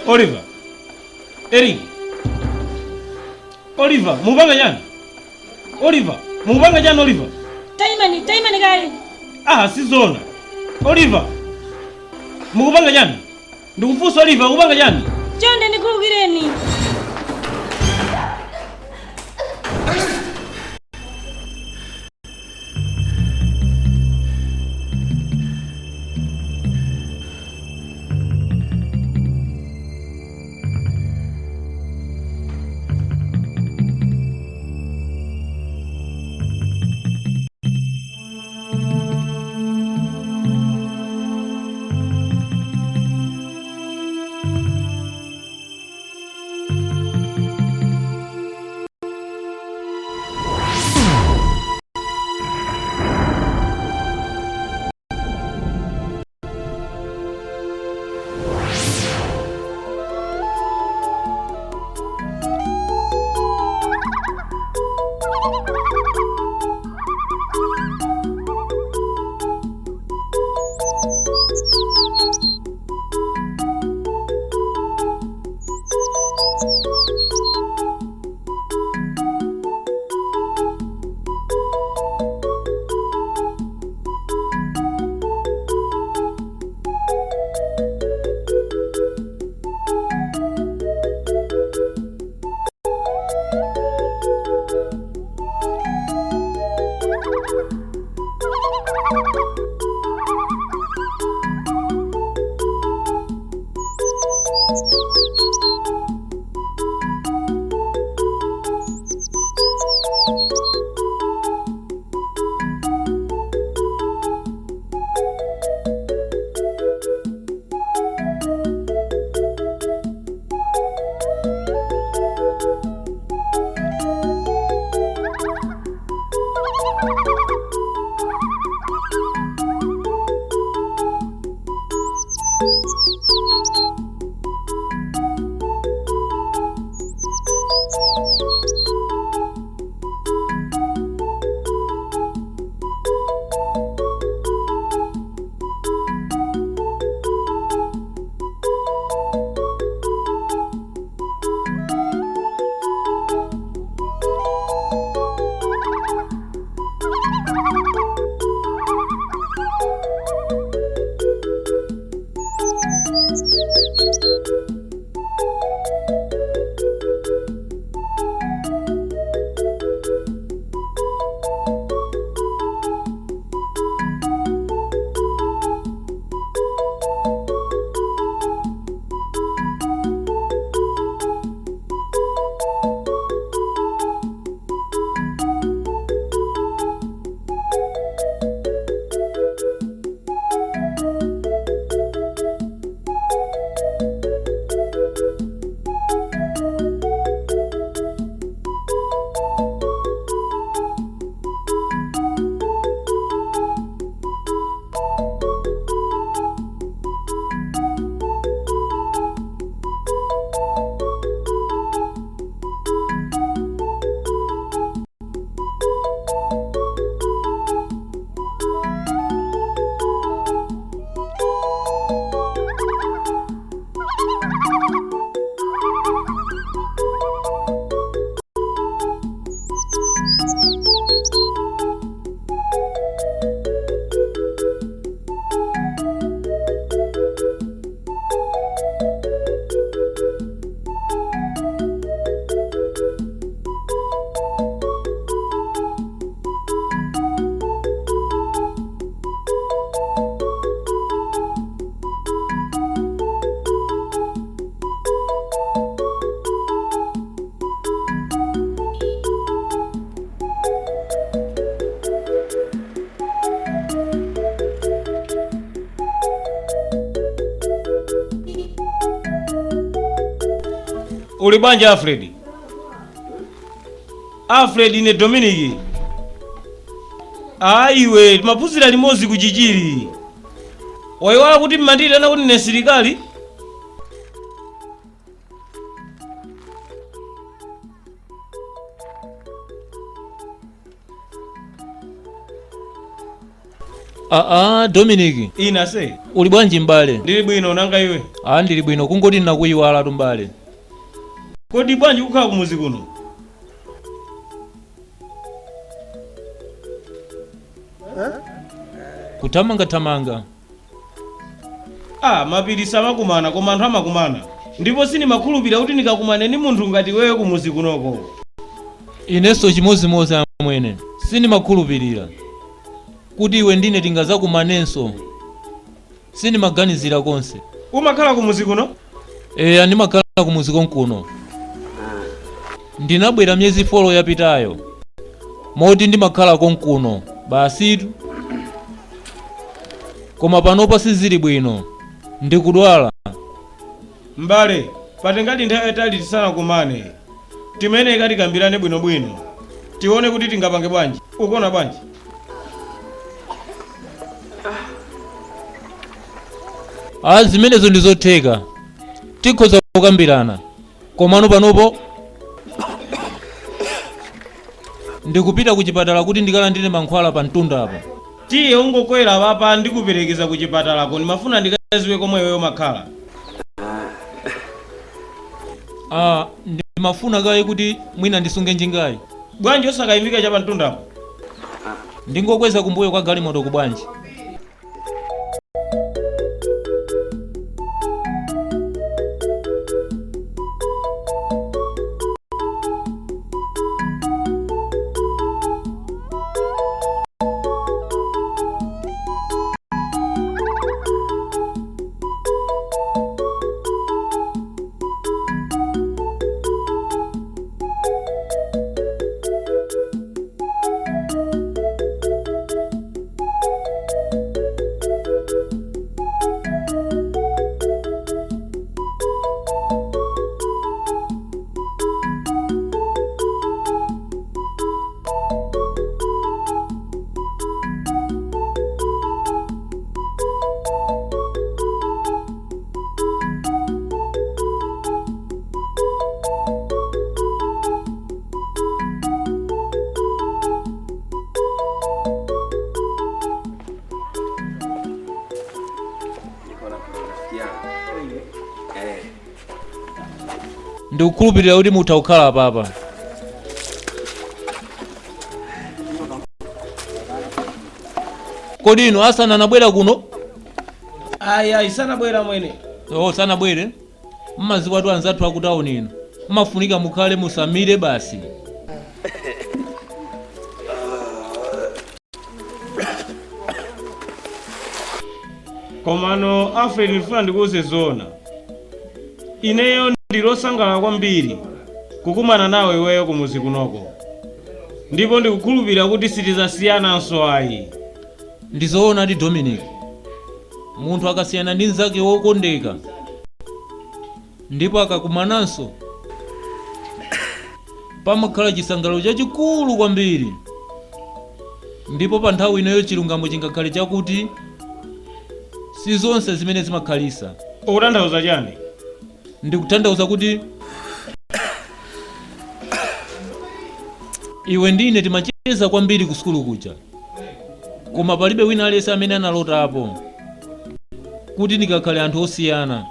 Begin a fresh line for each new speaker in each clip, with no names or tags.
Oliver. Eric. Oliver, mukupanga chani? Oliver, mukupanga chani Oliver?
Taimani, taimani kaye.
Ah, sizona. Oliver. Mukupanga chani? Ndikufunsa Oliver, mukupanga chani?
Chonde ndikhululukireni.
Uli bwanji Alfred? Alfred ine Dominic. Ayiwe, timaphunzira limodzi ku Chichiri. Wayiwala kuti mmandiyitana kuti ndine silikali?
Aa, Dominic.
Ina se.
Uli bwanji m'bale?
Ndili bwino, nanga iwe?
Aa, ndili bwino, kungoti ndinakuyiwala m'bale.
Kodi bwanji kukhala kumuzi kuno?
Kuthamangathamanga.
Ah, mapiri samakumana koma anthu amakumana. Ndipo sindimakhulupirira kuti ndikakumane ndi munthu ngati iweyo kumuzi kunoko.
Inenso chimodzimodzi amwene, sindimakhulupirira kuti iwe ndine tingazakumanenso. Sindimaganizira konse.
Umakhala kumuzi kuno?
Eya, ndimakhala kumuzi konkuno. Ndinabwera miyezi 4 yapitayo, moti ndimakhala konkuno basitu. Koma panopa sizili bwino, ndikudwala.
M'bale, patengadi nthawi yayitali tisanakumane. Timeneka tikambirane bwinobwino, tione kuti tingapange bwanji. Ukuona bwanji?
A, zimenezo ndi zotheka, tikhoza kukambirana. Komano panopo ndikupita ku chipatala kuti ndikalandire mankhwala pa mtundapo.
Tiye ungokwera papa ndikuperekeza ku chipatalako, ndimafuna ndikaziwe komwe iweyo umakhala.
Ah, ndimafuna kaye kuti mwina ndisunge njingayi.
Bwanji osakayimika cha pamtundapo?
Ndingokweza kumbuyo kwa galimoto ku bwanji. Ndikukhulupirira kuti mutha kukhala papa. Kodi inu asana anabwera kuno?
Ayi, ayi, sanabwera mwene.
Oh, sanabwere. Mmaziwa tu anzathu akutawuni inu. Mmafunika mukhale musamire basi.
Komano Alfred, ndifuna ndikuwuze zoona. Ineyo ndilosangalala kwambiri kukumana nawe iweyo kumuzi kunoko. Ndipo ndikukhulupirira kuti sitizasiyananso ayi.
Ndizoona ati Dominic. Munthu akasiyana ndi mnzake wokondeka ndipo akakumananso pamakhala chisangalalo chachikulu kwambiri. Ndipo pa nthawi inoyo chilungamo chingakhale chakuti si zonse zimene zimakhalisa.
Ukutanthauza chani?
Ndikutanthauza kuti iwe ndi ine timacheza kwambiri ku sukulu kuja, koma palibe wina aliyense amene analotapo kuti ndikakhale anthu osiyana.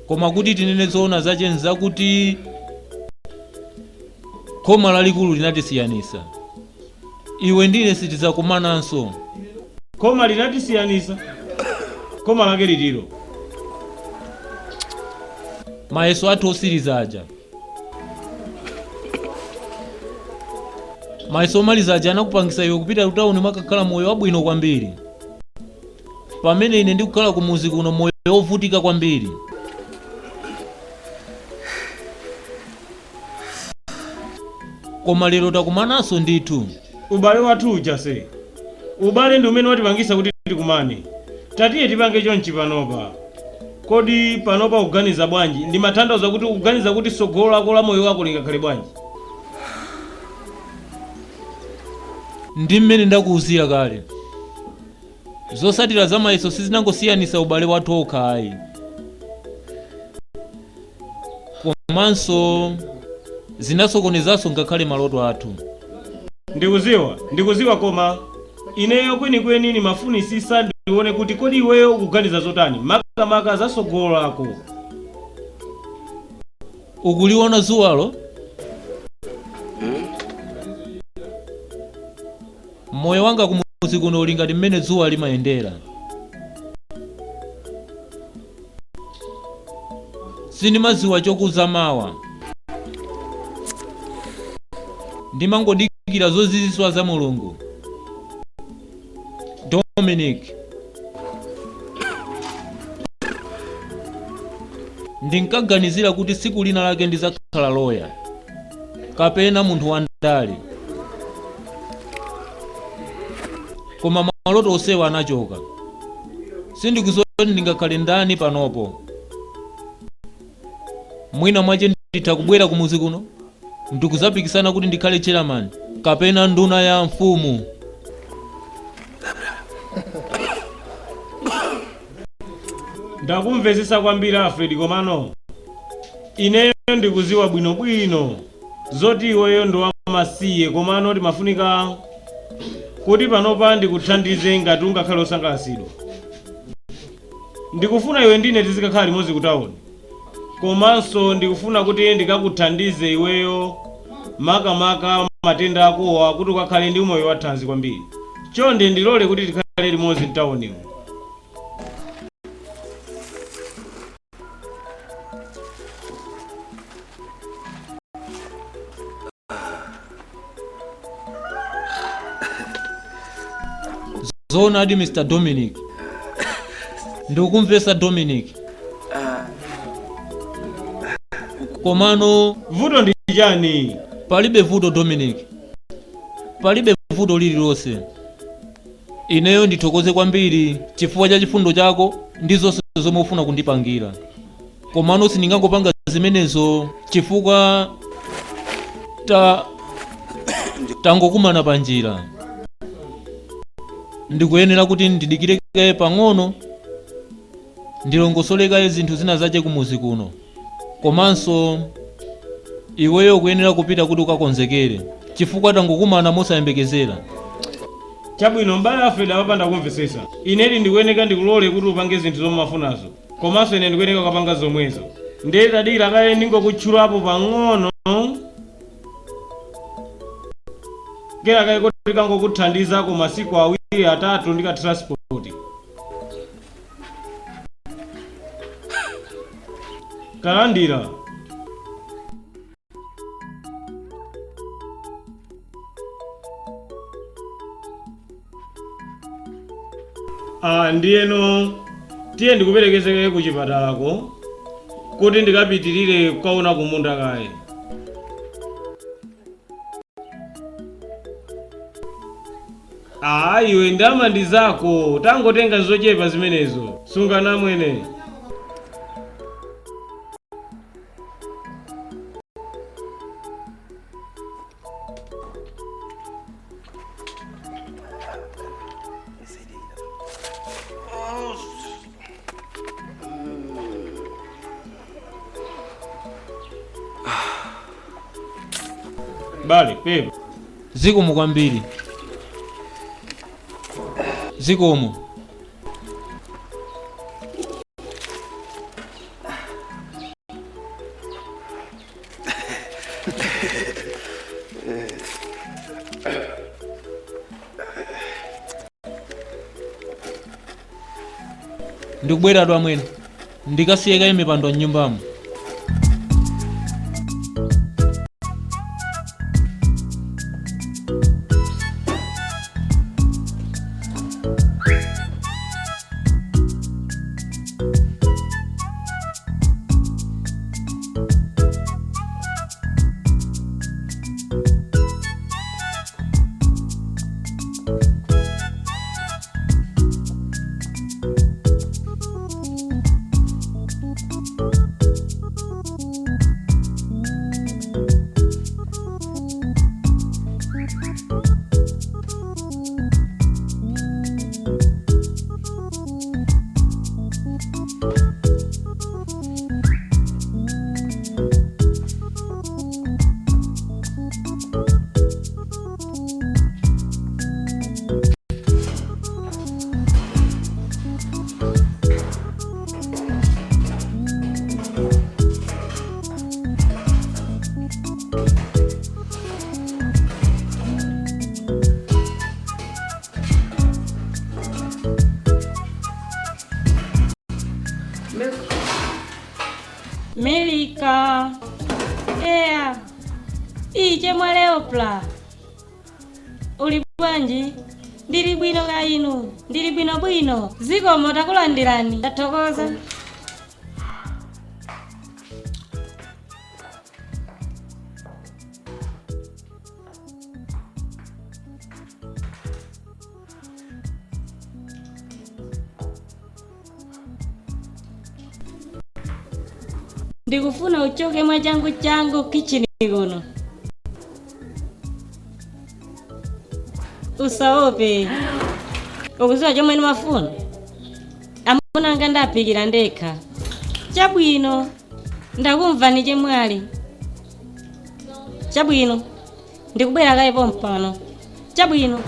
Koma kuti tinene zoona zache nzakuti khoma lalikulu linatisiyanisa. Iwe ndi ine sitidzakumananso.
Khoma linatisiyanisa? Khoma lake litiro?
Mayeso athu osiriza aja. Mayeso omaliza aja anakupangisa iwe kupita ku tawuni makakhala moyo wabwino kwambiri, pamene ine ndikukhala kumuzi kuno moyo wovutika kwambiri. Koma lero takumananso ndithu.
Ubale wathu uja se. Ubale ndi umene watipangisa kuti tikumane. Tatiye tipange chonchi panopa. Kodi panopa kuganiza bwanji? Ndimatanthauza kuti ukuganiza kuti tsogolo lako la moyo wako lingakhale bwanji?
Ndi mmene ndakuwuzira kale, zosatira za mayeso sizinangosiyanisa ubale wathu okha ayi, komanso zinasokonezanso ngakhale maloto athu.
Ndikuziwa, koma ineyo kwenikweni nimafunisisa ndione kuti kodi iweyo ukuganiza zotani makamaka za tsogolo lako.
Ukuliona zuwalo? Moyo wanga kumuzi kuno uli ngati mmene dzuwa limayendera. Sindimaziwa chokuza mawa, ndimangodikira zoziziswa za Mulungu. Dominic, ndinkaganizira kuti tsiku lina lake ndizakhala loya kapena munthu wandale, koma maloto osewa anachoka. Sindikudziwa kuti ndingakhale ndani panopo. Mwina mwache nditha kubwera kumuzi kuno ndikuzapikisana kuti ndikhale chairman kapena nduna ya mfumu.
Ndakumvetsetsa kwambiri Alfred, komano ineyo ndikuziwa bwinobwino zoti iweyo ndi wamasiye, komano timafunika kuti panopa ndikuthandize ngati ungakhale osangalatsidwa. Ndikufuna iwe ndine tizikakhala limodzi ku tawuni, komanso ndikufuna kuti ndikakuthandize iweyo makamaka matenda akowa kuti ukakhale ndi umoyo wathanzi kwambiri. Chonde ndilole kuti tikhale limodzi mtawunimu.
Zoonadi Mr. Dominic, ndikukumvetsa Dominic, komano
Vuto ndi chani?
Palibe vuto Dominic, palibe vuto lililonse. Ineyo ndithokoze kwambiri chifukwa cha chifundo chako ndi zonse zomwe ufuna kundipangira, komano sindingangopanga zimenezo chifukwa tangokumana pa njira. Ndikuyenera kuti ndidikire kaye pang'ono, ndilongosole kaye zinthu zina zache kumuzi kuno, komanso iweyo ukuyenera kupita kuti ukakonzekere chifukwa tangokumana mosayembekezera.
Chabwino m'bale Alfred, apapa ndakumvetsetsa. Inedi ndikuyeneka ndikulole kuti upange zinthu zomwe umafunazo, komanso ine ndikuyeneka kukapanga zomwezo. Ndiye tadikira kaye ndingokutchulapo pang'ono kera kaye kuti kangokuthandizako masiku awiri atatu ndi ka transport. Talandira. Ndiyeno tiye ndikuperekeze kaye ku chipatalako kuti ndikapitirire kukaona kumunda kaye. Iwe ndama ndi zako, tangotenga zochepa zimenezo, sungana mwene. Bale, pepa.
Zikomo kwambiri. Zikomo. Ndikubweratu amwene, ndikasiye kaye mipando m'nyumbamo.
Ndafika. Eya. Iche mwaleopla. Uli bwanji? Ndili bwino ka inu. Ndili bwino bwino. Zikomo takulandirani. Ndathokoza. Ndikufuna uchoke mwa changu changu kichini kuno. Usaope. Ukuziwa chomwe ndimafuna? Amuna anga ndaphikira ndekha. Chabwino. Ndakumvani chemwali. Chabwino. Ndikubwera kaye pompano. Chabwino.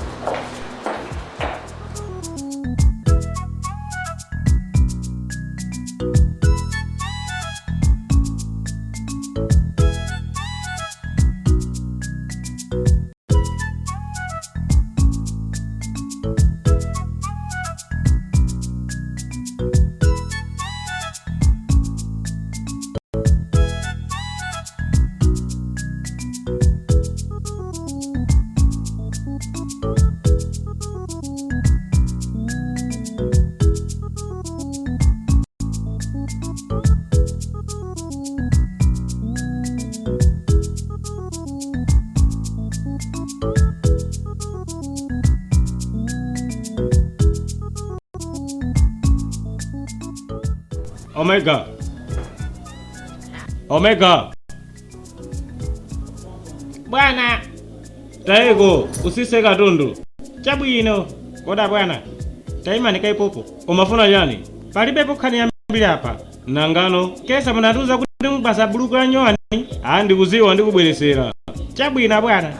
Omega. Omega. Bwana. Taego, usise katundu. Chabwino. Koda bwana. Taima nikaipopo. Umafuna yani? Palibepo nkhani yambiri apa. Nangano, kesa munatuza kuti mubasa buluku la nyowani. Ah, ndikuziwa ndikubweresera. Chabwino bwana.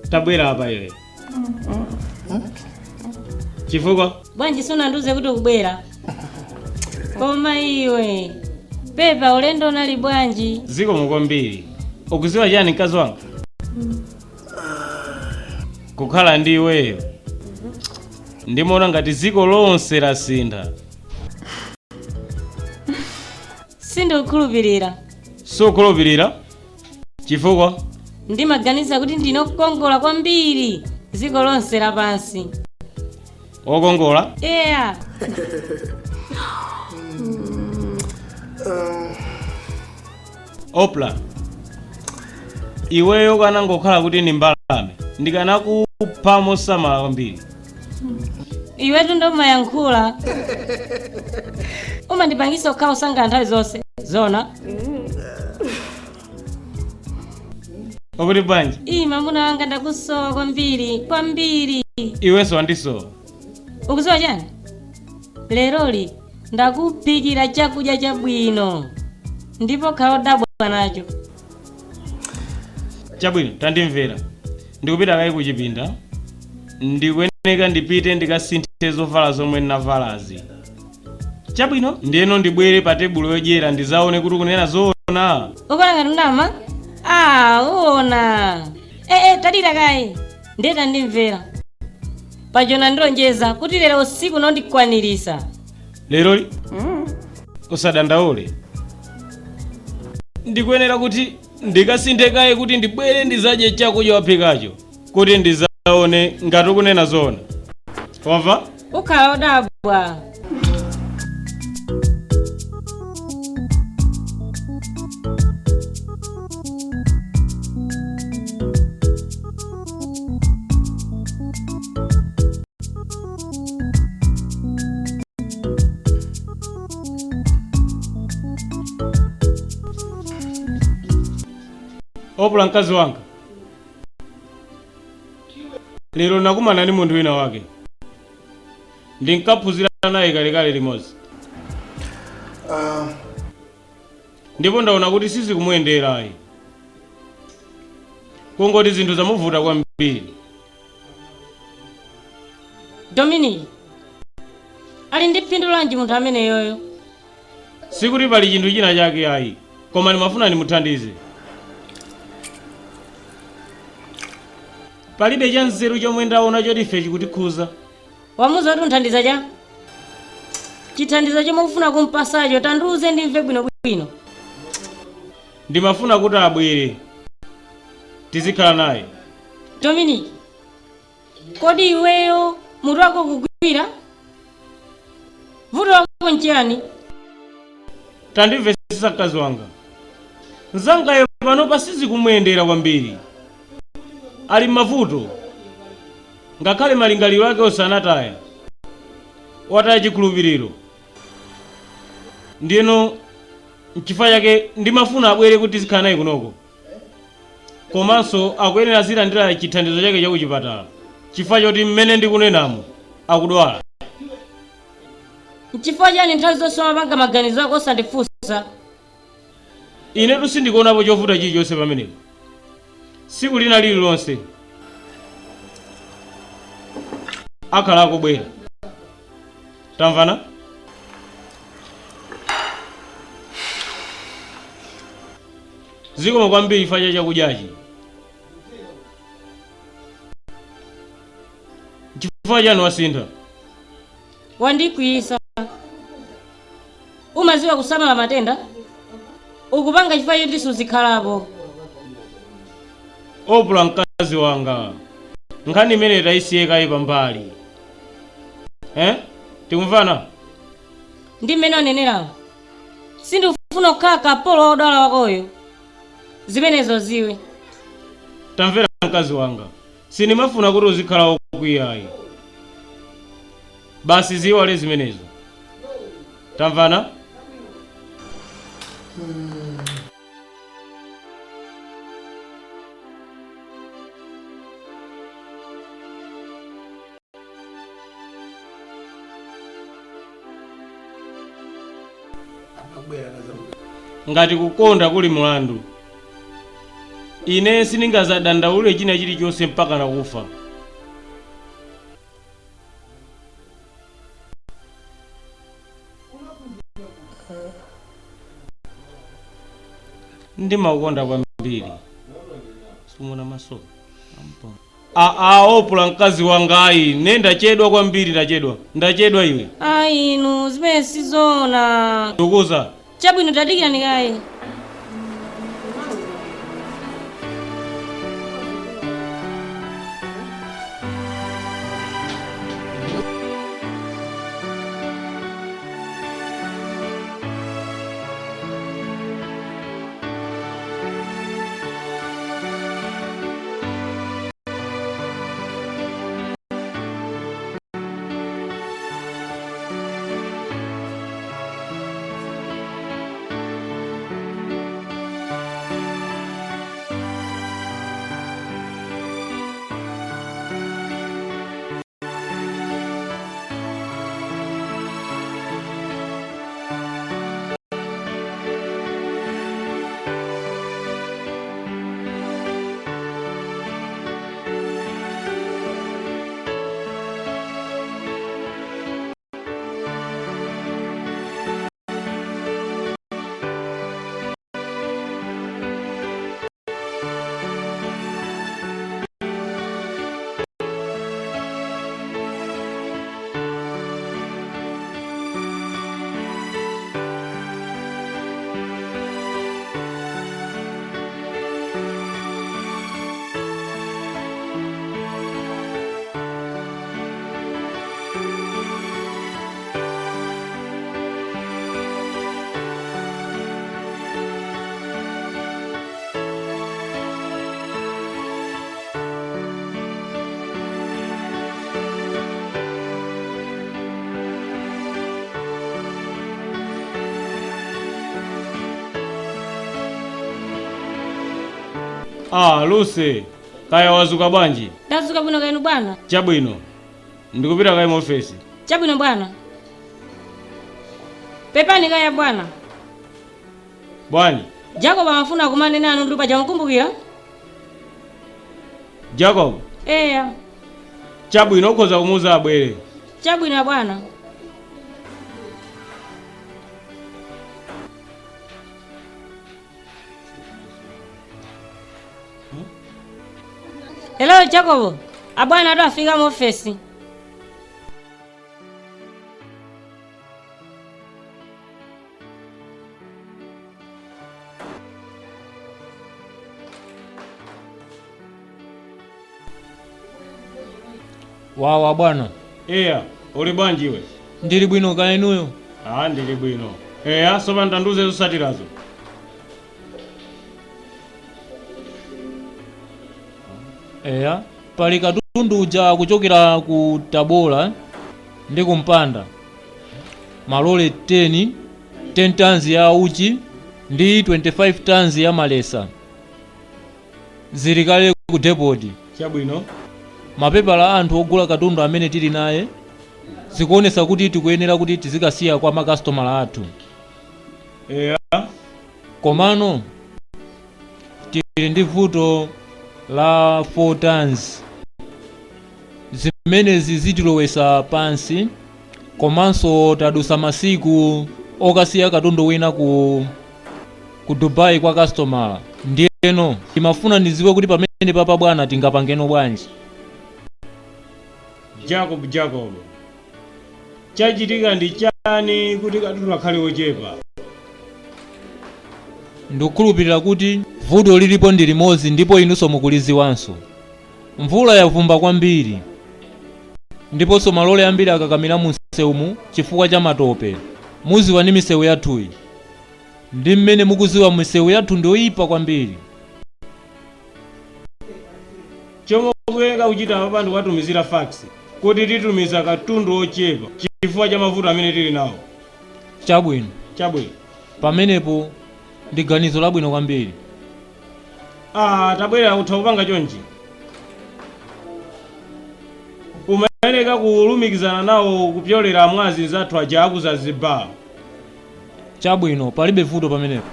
Tabwera apa iwe. Chifukwa?
Bwanji sunandiuze kuti ukubwera. Koma iwe. Pepa ulendo unali bwanji.
Zikomo kwambiri. Ukuziwa chani mkazi wanga? Kukhala ndi iweyo. Ndimaona ngati ziko lonse lasintha.
Sindikukhulupirira.
Sukhulupirira? Chifukwa?
Ndimaganiza kuti ndinokongola kwambiri ziko lonse lapansi.
Wokongola?
Eya.
Opla. Iweyo kanangokhala kuti ndi mbalame. Ndikanakupha mosamala kwambiri.
Iwetu ndomayankhula. Umandipangisa kukhala osangala nthawi zonse. Zona?
Ukuti bwanji?
Ii mamuna wanga ndakusowa kwambiri, kwambiri.
Iwenso wandisowa.
Ukusowa chani? Leroli ndakuphikira chakudya chabwino. Ndipo khala odabwa nacho.
Chabwino, tandimvera. Ndikupita kayi kuchipinda. Ndikuyeneka ndipite ndikasinthe zovala zomwe ndinavalazi. Chabwino, ndiyeno ndibwere pa tebulo yodyera ndizaone kuti kunena zoona.
Ukuona ngati ndama? Ah, uona. Tadira kayi. Ndiye tandimvera. Pachona ndilonjeza kuti lero usiku nondikwanirisa.
Leroli? Usadandaule. Ndikuyenera kuti ndikasinthe kaye kuti ndibwere ndizadye chakudya waphikacho. Kuti ndizaone ngati ukunena zoona. Wamva?
Ukhala odabwa.
Opula mkazi wanga, lero nakumana ndi munthu wina wake. Ndinkaphunzira naye kalekale limodzi. Ndipo ndaona kuti sizikumuyenderayi, kungoti zinthu zamuvuta kwambiri.
Dominic ali ndi phindu lanji munthu ameneyoyo?
Sikuti pali chinthu china chake ayi, koma ndimafuna ndimuthandize. Palibe cha nzeru chomwe ndaona choti ife chikutikhuza.
Wamuza kuti unthandiza cha chithandizo chomwe ukufuna kumpasacho, tandiuze ndimve bwinobwino.
Ndimafuna kuti abwere tizikhala naye.
Dominic, kodi iweyo mutu wako kugwira? Vuto lako nchiyani?
Tandimvetsetsa mkazi wanga, mzangayo panopa sizikumuyendera kwambiri, ali m'mavuto, ngakhale malingaliro ake onse anataya, wataya chikhulupiriro. Ndiyeno nchifukwa chake ndimafuna abwere kuti tizikhala naye kunoko, komanso akuyenera azilandira chithandizo chake chakuchipatala chifukwa choti mmene ndikunenamo akudwala.
Nchifukwa chani nthawi zonse umapanga maganizo ako osandifunsa?
Inetu sindikuonapo chovuta chilichonse pamenepo. Tsiku lina lililonse akhala akubwera. Tamvana? Zikomo kwambiri chifukwa cha chakudyachi. Chifukwa chani wasintha?
Wandikwiyisa. Umaziwa kusamala matenda? Ukupanga chifukwa choti suzikhalapo.
Opula mkazi wanga, nkhani imene tayisiye kaye pambali. Tikumvana?
Ndi mmene wanenerawo, sindikufuna kukhala kapolo wa odwala wakoyo. Zimenezo ziwe.
Tamvera mkazi wanga, sindimafuna kuti uzikhala wokwiyayi. Basi ziwale zimenezo. Tamvana? Ngati kukonda kuli mulandu, ine sindingazadandaule china chilichonse mpaka nakufa. Ndimakukonda kwambiri. Sumuna maso. Aa, Opula mkazi wanga, ayi, ne ndachedwa kwambiri, ndachedwa, ndachedwa iwe.
Ayi inu, zimene sizona.
Tukuza.
Chabwino, tadikirani kaye.
Ah, Lucy, kaya wazuka bwanji?
Ndazuka bwino kaenu bwana.
Chabwino. Ndikupita kaye mu ofesi.
Chabwino bwana. Pepani kaya bwana.
Bwanji?
Jacob amafuna kumane nanu ndi paja mukumbukira?
Jacob,
Eya.
chabwino ukhoza kumuuza abwere.
Chabwino bwana. Hello Jacob. Abwana atu afika mu ofesi.
Wawa bwana.
Eya, uli bwanji iwe?
Ndili bwino kaenuyo.
Ah, ndili bwino. Eya, soma ndanduze zosatirazo.
Eya, pali katundu uja kuchokera ku Tabora ndi kumpanda. Malole 10, 10 tons ya uchi ndi 25 tons ya malesa. Zili kale ku depot.
Chabwino.
Mapepala anthu ogula katundu amene tili naye zikuonesa kuti tikuyenera kuti tizikasiya kwa makasitomala athu.
Eya,
Komano tili ndi vuto la 4 tons zimenezi zitilowesa pansi, komanso tadusa masiku okasiya katundu wina ku Dubai kwa kastomala. Ndiyeno timafuna ndiziwe kuti pamene papa bwana tingapangeno bwanji.
Jacob Jacob. Chachitika ndi chani kuti katundu akhale ochepa?
Ndikukhulupirira kuti vuto lilipo ndi limodzi ndipo inunso mukuliziwanso. Mvula yavumba kwambiri ndiponso malole ambiri akakamira mu msewumu chifukwa cha matope. Muziwa ndi misewu yathuyi, ndi mmene mukuziwa misewu yathu ndiyoyipa kwambiri.
Chomwe ukuyenera kuchita apa ndi kuwatumizira fax kuti titumiza katundu ochepa chifukwa cha mavuto amene tili nawo.
Chabwino.
Chabwino.
Pamenepo ndi ganizo labwino kwambiri.
Ah, tabwerera kutha kupanga chonchi. Umayenera kulumikizana nawo kupyolera mwazi zathu aja aku Zanzibar.
Chabwino, palibe vuto pamenepo.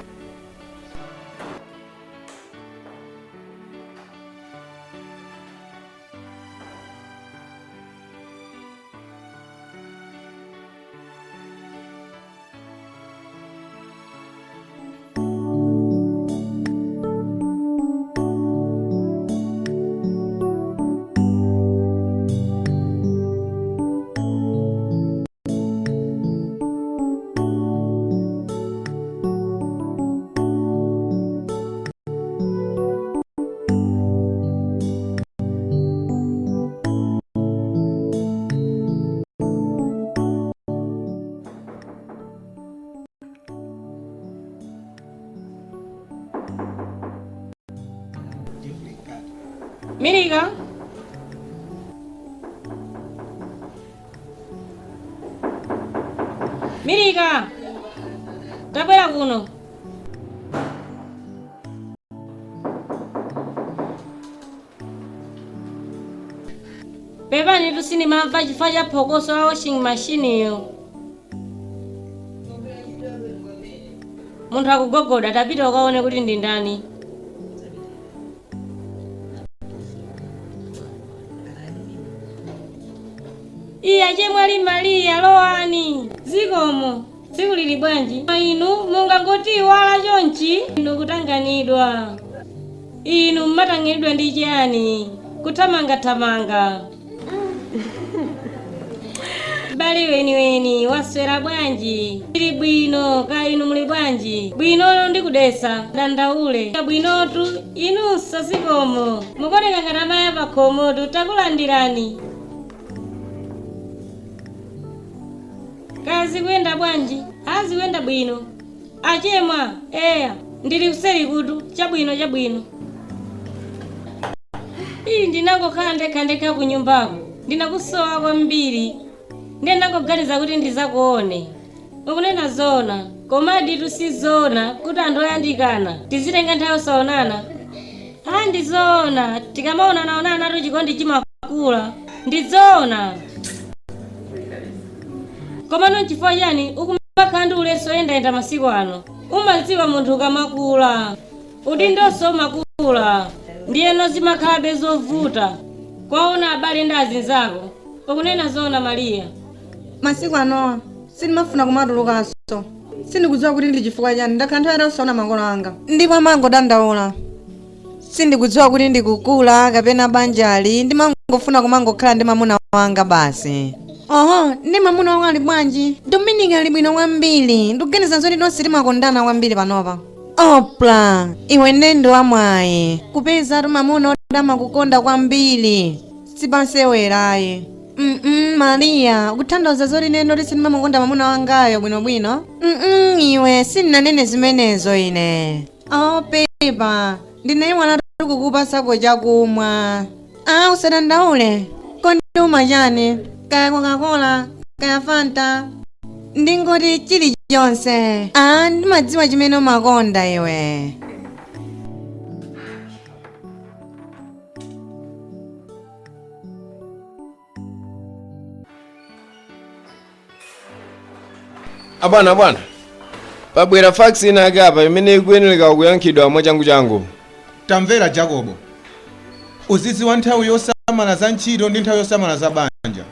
Milika. Milika. Tabwera kuno. Pepani tusinimamva chifukwa cha phokoso la washing machine iyo. Munthu akugogoda, tapita ukaone kuti ndi ndani. Iya chemwali Maria lowani zikomo tsiku lili bwanji inu mungangoti wala chonchi inu kutanganidwa inu mmatanganidwa ndi chiyani kuthamangathamanga bali weniweni waswera bwanji tili bwino ka inu muli bwanji bwinoyo ndikudesa dandaule bwinotu inunso zikomo mukoneka ngati amaya pakhomotu takulandirani. Kazi kuyenda bwanji azikuyenda bwino achemwa eya ndili kuseri kutu chabwino chabwino. Iyi ndinangokhala ndekhandekha ku nyumbako ndinakusowa kwambiri ndiye ndinangoganiza kuti ndizakuone. Ukunena zona komadi tusizona kuti anthu oyandikana tizitenga nthawi yosaonana. Ha, ndizoona tikamaonanaonana chikondi chimakula. Ndizoona. Komano nchifukwa chani ukumakhala ndi ulesi oyendayenda masiku ano? Umadziwa munthu ukamakula udindonso umakula, ndiyeno zimakhalabe zovuta kwaona abale ndi azinzako. Ukunena zoona Mariya.
Masiku anowa sindimafuna kumatulukanso. Sindikudziwa kuti ndi chifukwa chani ndakhala nthawi yonse makolo anga ndipo amangodandaula. Sindikudziwa kuti ndikukula kapena banjali, ndimangofuna kumangokhala ndi mamuna wanga basi. Oho, ndi mamuna wanga ali bwanji? Dominic ali bwino kwambiri. Ndikuganiza zoti tonse timakondana kwambiri panopa. Opla, iwe nendo wamwayi kupeza mamuna odamakukonda kwambiri, sipasewerayi. Maria, ukutanthauza zoti neno ti sindimamukonda mamuna wangayo bwinobwino? Iwe sindinanene zimenezo ine. Oh, pepa, ndinayiwala kukupasako chakumwa. Ah, usadandaule. Kodi umwa chani? Kaya Coca-Cola, kaya Fanta, ndingoti chilichonse. Ah, ndimadziwa chimene umakonda iwe.
Abwana, abwana, pabwera fax ina ake apa imene ikuyenereka kuyankhidwa mwachanguchangu.
Tamvera Jacobo, uzidziwa nthawi yosamala za ntchito ndi nthawi yosamala za banja.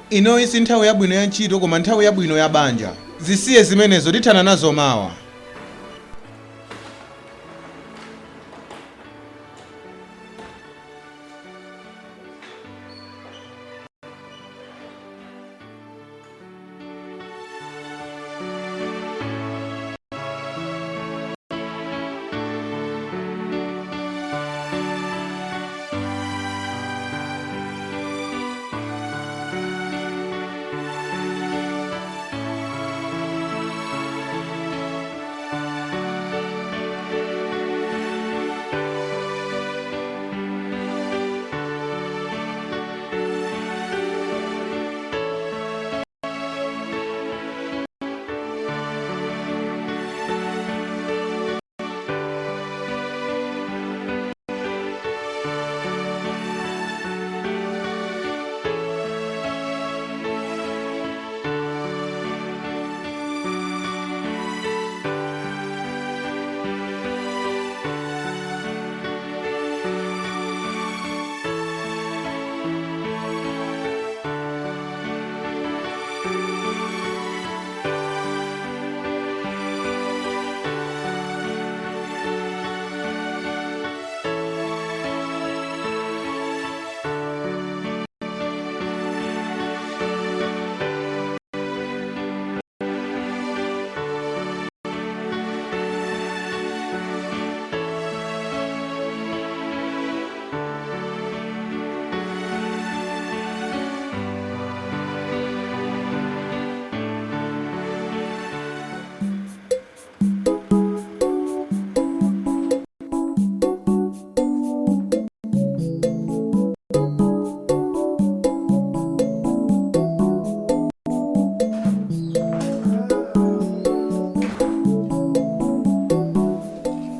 Inoyi si nthawi yabwino ya ntchito koma nthawi yabwino ya banja. Zisiye zimenezo, tithana nazo mawa.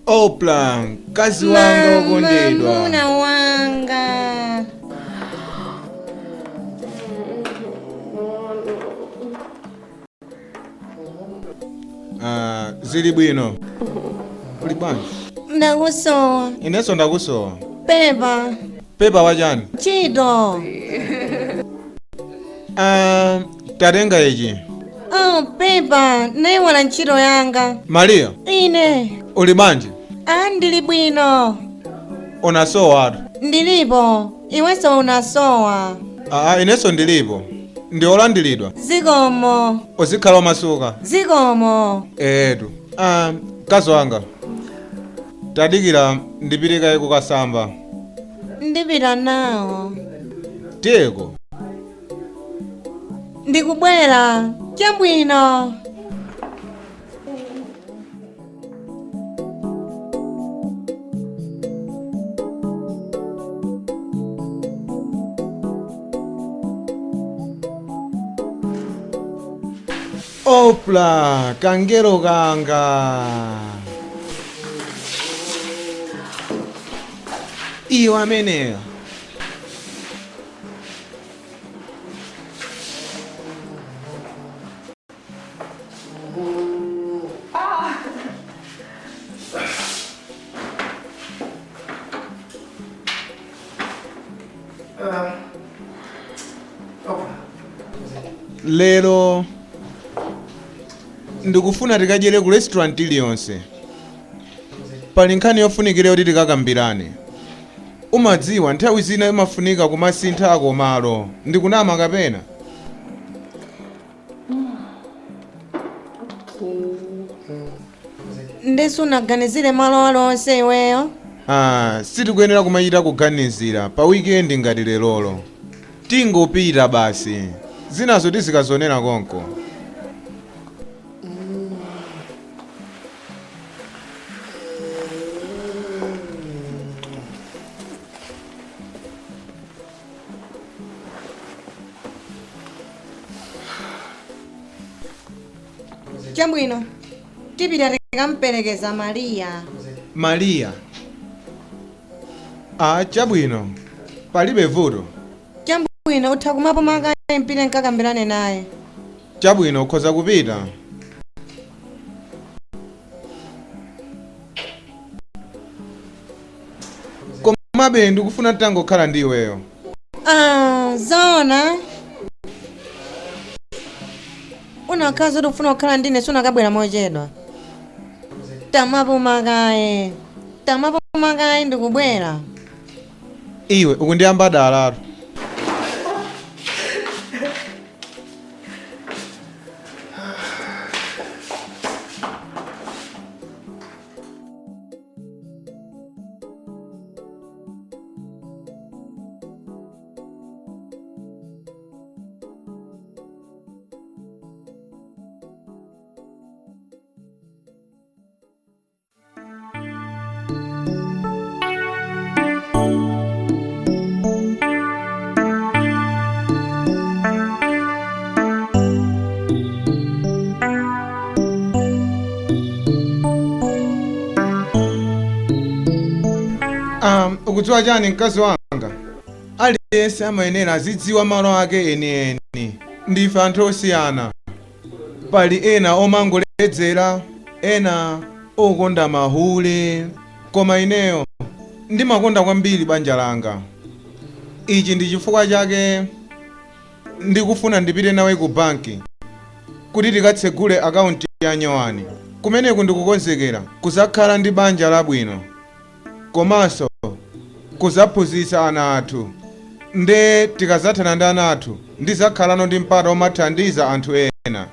Opla, mkazi wanga wokondedwa.
Mamuna wanga.
Ah, zili bwino. Uli bwanji?
Ndakusowa.
Inenso ndakusowa.
Pepa.
Pepa wachani?
Ntchito.
Ah, tatenga ichi.
Oh, pepa, nayiwala ntchito yanga.
Maria,
Ine.
uli bwanji?
Ah, ndili bwino.
Unasowa atu.
Ndilipo. Iwenso unasowa.
Ah, inenso ndilipo. Ndi olandiridwa.
Zikomo.
Uzikhala wamasuka.
Zikomo.
Etu. Ah, mkazi wanga. Tadikira ndipite kukasamba.
Ndipita nawo.
Tiyeko.
Ndikubwera. Chabwino.
Opla, kangero kanga. Iyo ameneyo. Lero ndikufuna tikadyere ku restaurant iliyonse. Pali nkhani yofunikira yoti tikakambirane. Umadziwa nthawi zina imafunika kumasintha akomalo, ndikunama kapena?
Ndesu unaganizire malo alonse iweyo?
Ah, sitikuyenera kumachita kuganizira pa weekend ngati lerolo. Tingopita basi, zinazo tizikazonera konko.
Chabwino, tipita tikamperekeza Mariya.
Mariya? Ah, chabwino, palibe vuto.
Chabwino, utha kumapo makaye mpite nkakambirane naye.
Chabwino, ukhoza kupita. Komabe ndikufuna tangokhala ndi iweyo.
Ah, zona. Unakhala zoti ufuna kukhala ndine sunakabwera mochedwa. Tamapo makaye. Tamapo makaye ndikubwera.
Iwe ukundiyamba dalatu. Ukudziwa chani mkazi wanga? Aliyense amayenera azidziwa malo ake enieni. Ndife anthu osiyana. Pali ena omangoledzera, ena okonda mahule. Koma ineyo ndimakonda kwambiri banja langa. Ichi ndi chifukwa chake ndikufuna ndipite nawe ku banki kuti tikatsegule akaunti ya nyowani. Kumeneku ndikukonzekera kuzakhala ndi banja labwino, komanso kuzaphunzitsa ana athu. Nde tikazathana ndi ana athu ndizakhalano ndi mpata omathandiza anthu ena.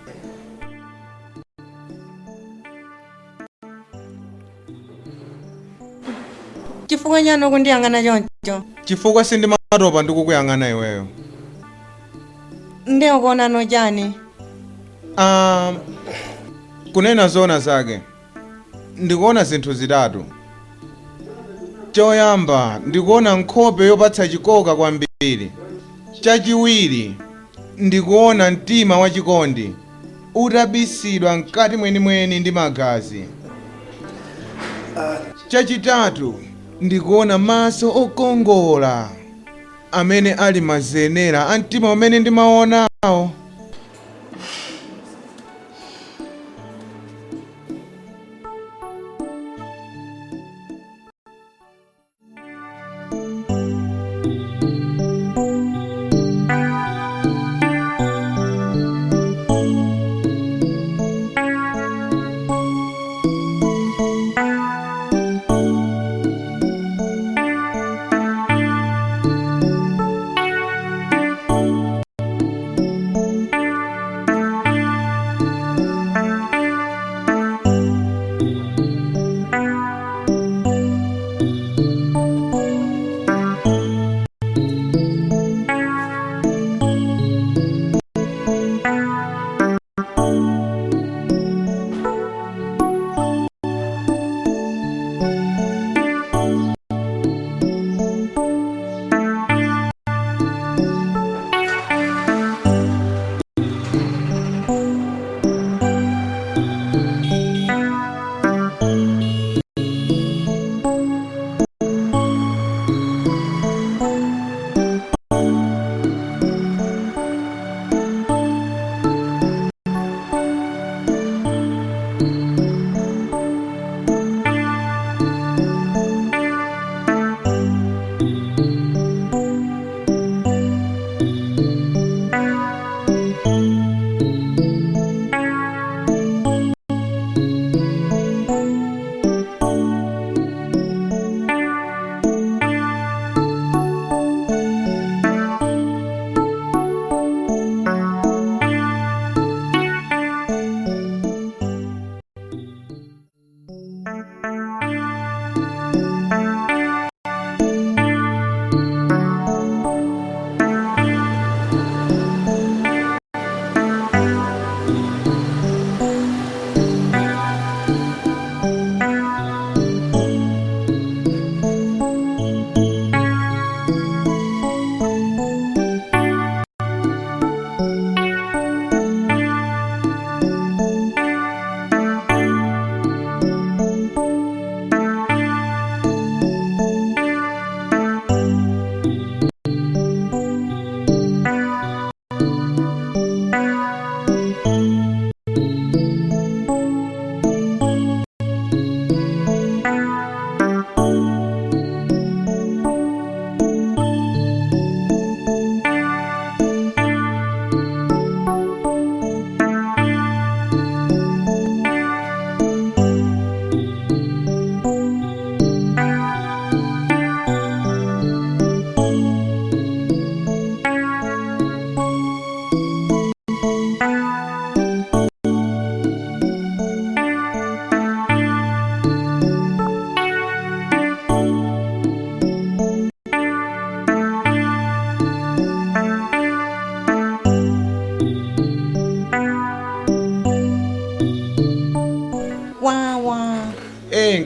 Chifukwa chani ukundiyang'ana choncho?
Chifukwa sindimatopa ndikukuyang'ana iweyo.
Nde ukuonano chani?
Kunena zona zake ndikuona zinthu zitatu. Choyamba, ndikuona nkhope yopatsa chikoka kwambiri. Chachiwiri, ndikuona mtima wachikondi utabisidwa mkati mwenimweni ndi magazi. Chachitatu, ndikuona maso okongola amene ali mazenera a mtima umene ndimaonawo.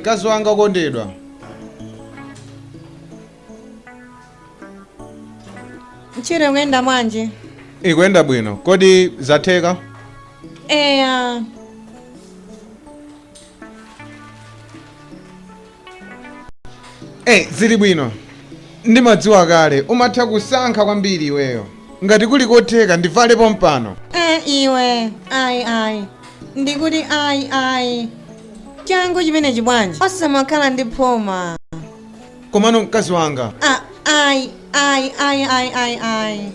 Mkazi wanga okondedwa.
Ntchito ikuyenda bwanji?
Ikuyenda bwino. Kodi zatheka?
Eya.
Zili bwino. Ndimadziwa kale umatha kusankha kwambiri iweyo. Ngati kuli kotheka ndivalepo mpano.
Iwe ayi ayi, ndikuti ayi ayi, changu chimenechi bwanji osamakhala ndi phoma.
Komano mkazi wanga.
Ayi ayi ayi ayi ayi ayi.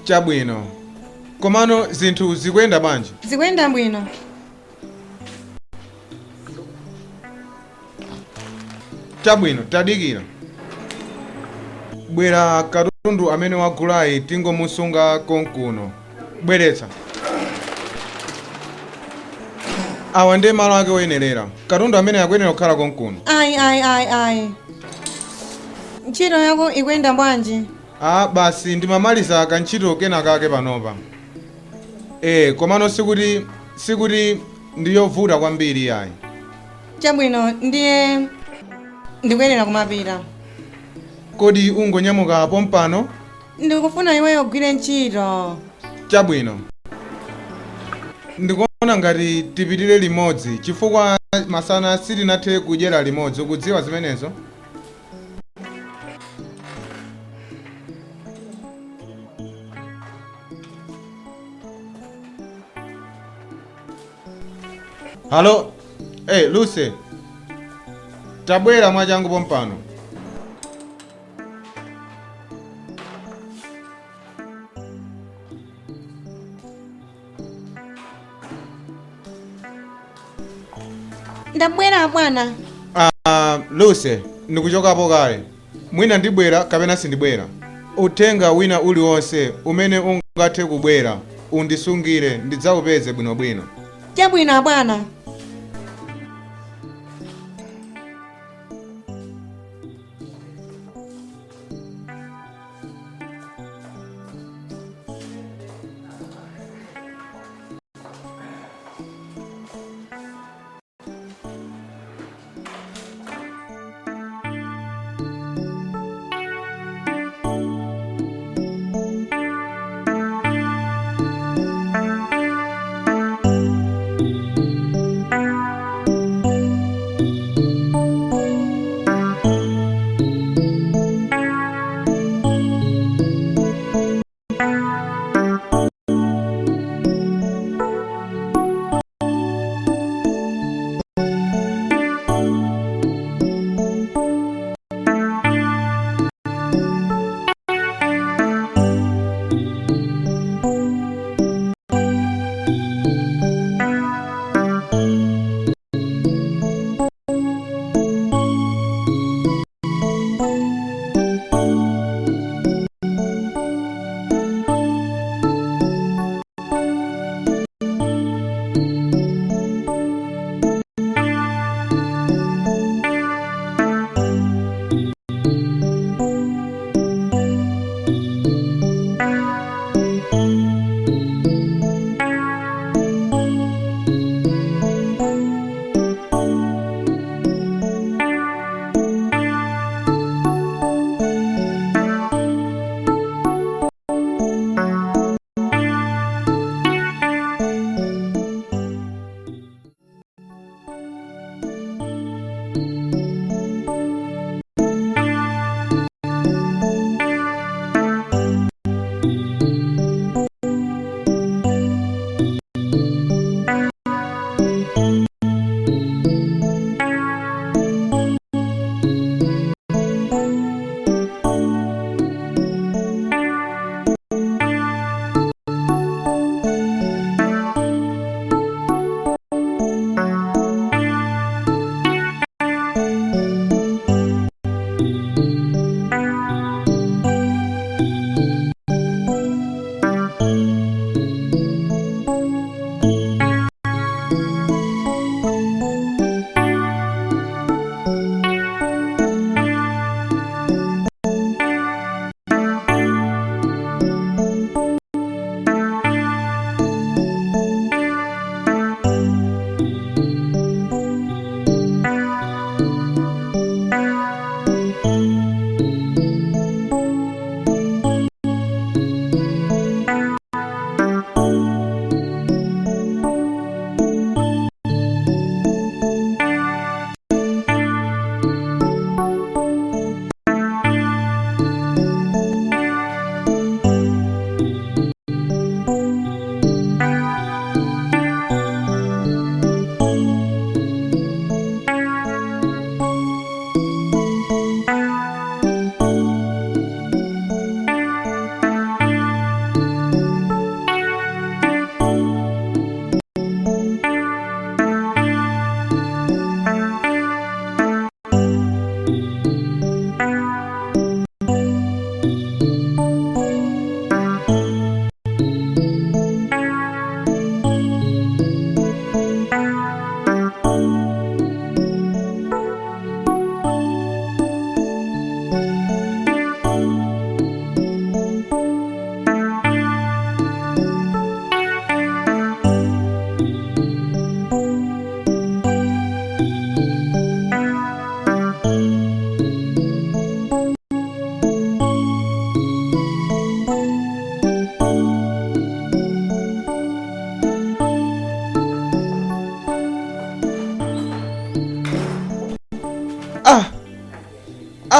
Chabwino. Komano zinthu zikuyenda bwanji?
Zikuyenda bwino.
Chabwino, tadikira. Bwera katundu amene wagulayi tingomusunga konkuno. Bweretsa. Awa ndiye malo ake oyenerera. Katundu amene akuyenera kukhala konkuno.
Ayi ayi ayi ayi. Ntchito yako ikuyenda bwanji?
Basi ndimamaliza kantchito kena kake panopa. Komano sikuti ndiyovuta kwambiri ayi.
Chabwino, ndiye ndikuyenera kumapita.
Kodi ungonyamuka pompano?
Ndikufuna iweyo ugwire ntchito.
Chabwino. Ndikuona ngati tipitire limodzi chifukwa masana sitinathe kudyera limodzi, ukudziwa zimenezo? Halo, Lucy. Tabwera mwachangu pompano.
Ndabwera bwana.
Lucy, ndikuchokapo kale. Mwina ndibwera kapena sindibwera. Uthenga wina uliwonse umene ungathe kubwera undisungire ndidzawupeze bwinobwino.
Chabwino bwana.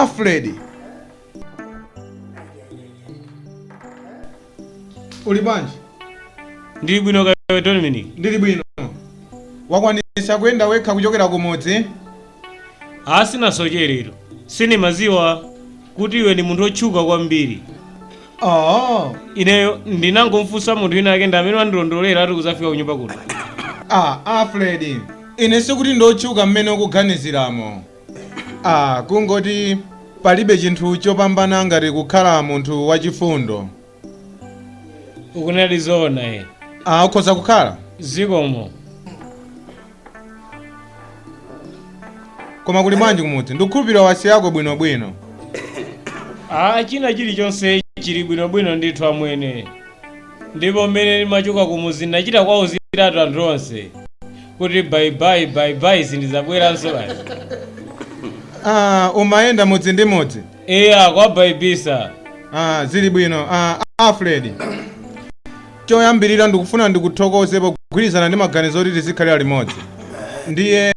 Alfred, uli bwanji?
Ndili bwino kawe Dominic.
Ndili bwino. Wakwanisa kuyenda wekha kuchokera kumudzi?
Asina socherero. Sinimaziwa kuti iwe ndi munthu otchuka kwambiri.
Oh.
Ineyo ndinangomfunsa munthu wina ake ndi amene wandilondolera ati kuzafika kunyumba kuno.
Ah, Alfred, ine sikuti ndotchuka mmene ukuganiziramo. Ah, kungoti palibe chinthu chopambana ngati kukhala munthu wachifundo.
Ukunena zoona e.
Ah, ukhoza kukhala.
Zikomo.
Koma kuli bwanji kumudzi? Ndikukhulupirira wasi yako bwinobwino.
Ah, china chilichonse chili bwinobwino ndithu amwene. Ndipo mmene ndimachoka kumudzi ndachita kwauziratu anthu onse kuti bye bye bye bye sindizabweranso basi.
Ah, umayenda mudzi ndi mudzi.
Eya kwabaibisa.
Ah, zili bwino. Ah, Alfred, choyambirira ndikufuna ndikuthokoze pogwirizana ndi maganizo oti tizikhalira limodzi. Ndiye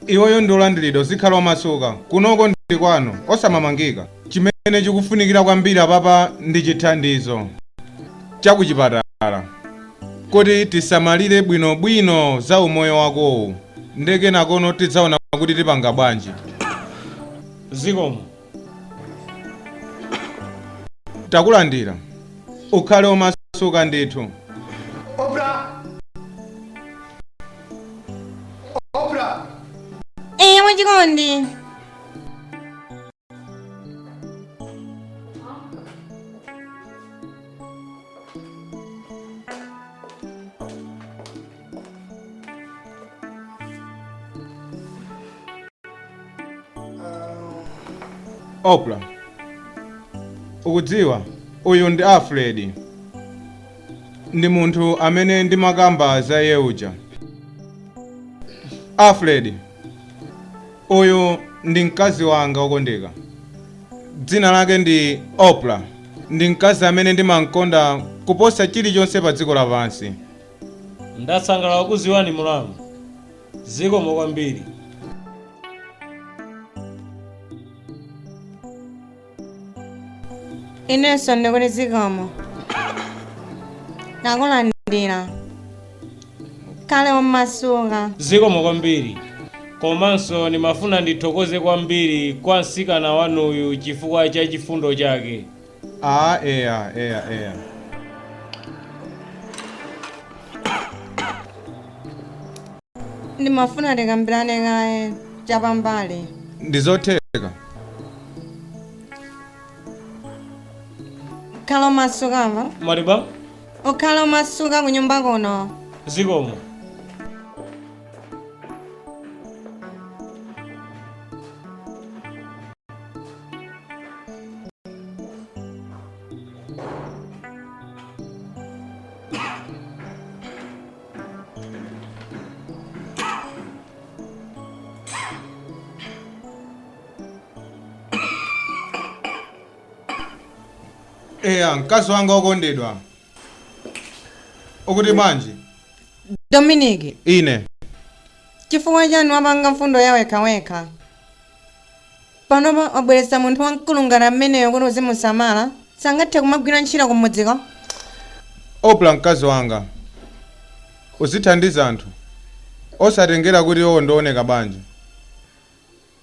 iweyo ndi olandiridwa, uzikhala wamasuka. Kunoko ndi kwanu, osamamangika. Chimene chikufunikira kwambiri apapa ndi chithandizo chakuchipatala kuti tisamalire bwinobwino za umoyo wakowu, ndeke nakono tidzaona kuti tipanga bwanji.
Zikomo.
Takulandira, ukhale wamasuka ndithu.
Eya mwachikondi.
Oprah, ukudziwa uyu ndi Alfred, ndi munthu amene ndimakamba za iye uja. Alfred, uyu ndi mkazi wanga wokondeka, dzina lake ndi Oprah. Ndi mkazi amene ndimamkonda kuposa chilichonse pa dziko lapansi.
Ndasangalala kukudziwani mulamu. Zikomo kwambiri.
Inenso ndikuti zikomo. Ndakulandira, khale wamasuka.
Zikomo kwambiri. Komanso ndimafuna ndithokoze kwambiri kwa mtsikana wanuyu chifukwa cha chifundo chake.
Ah, eya eya eya.
Ndimafuna tikambirane kaye chapambali.
Ndizotheka.
Khala omasuka mva.
Maliba?
Ukhala omasuka kunyumba kuno.
Zikomo.
Eya, mkazi wanga wokondedwa, ukuti bwanji?
Dominic,
Ine
chifukwa chani wapanga mfundo ya wekhawekha? Panopa wabweretsa munthu wamkulu ngati ameneyo kuti uzimusamala, sangathe kumagwira ntchito kumudziko?
Oprah, mkazi wanga, uzithandiza anthu osatengera kuti iwo ndioneka bwanji.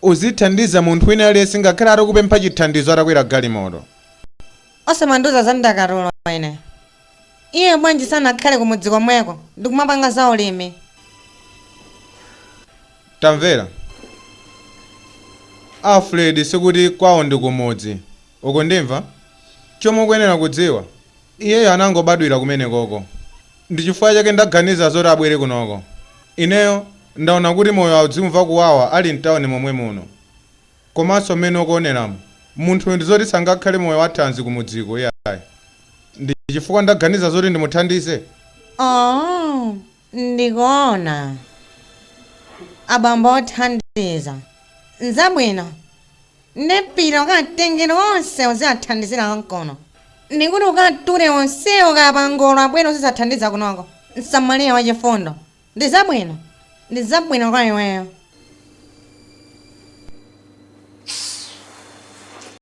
Uzithandiza munthu wina aliyense ngakhale atakupempha chithandizo atakwera galimoto.
Osamandiuza za ndakatulo ine. Iye bwanji sanakhale kumudzi komweko ndikumapanga za ulimi?
Tamvera Alfred, sikuti kwawo ndi kumudzi, ukundimva? Chomwe ukuyenera kudziwa, iyeyo anangobadwira kumenekoko. Ndi chifukwa chake ndaganiza zoti abwere kunoko. Ineyo ndaona kuti moyo audzimva kuwawa ali mtawuni momwe muno, komanso mmene ukuoneramo munthu ndi zoti sangakhale moyo wathanzi kumudziko iyayi. Ndi chifukwa ndaganiza zoti ndimuthandize.
Oh, ndikuona. Abambo othandiza nzabwino. Ndepita ukatengera onse uzathandizira konkono. Ndikuti ukature onsewo kapangolo abwere uzizathandiza kunoko. Msamariya wachifundo. Ndi zabwino, ndi zabwino kwa iweyo.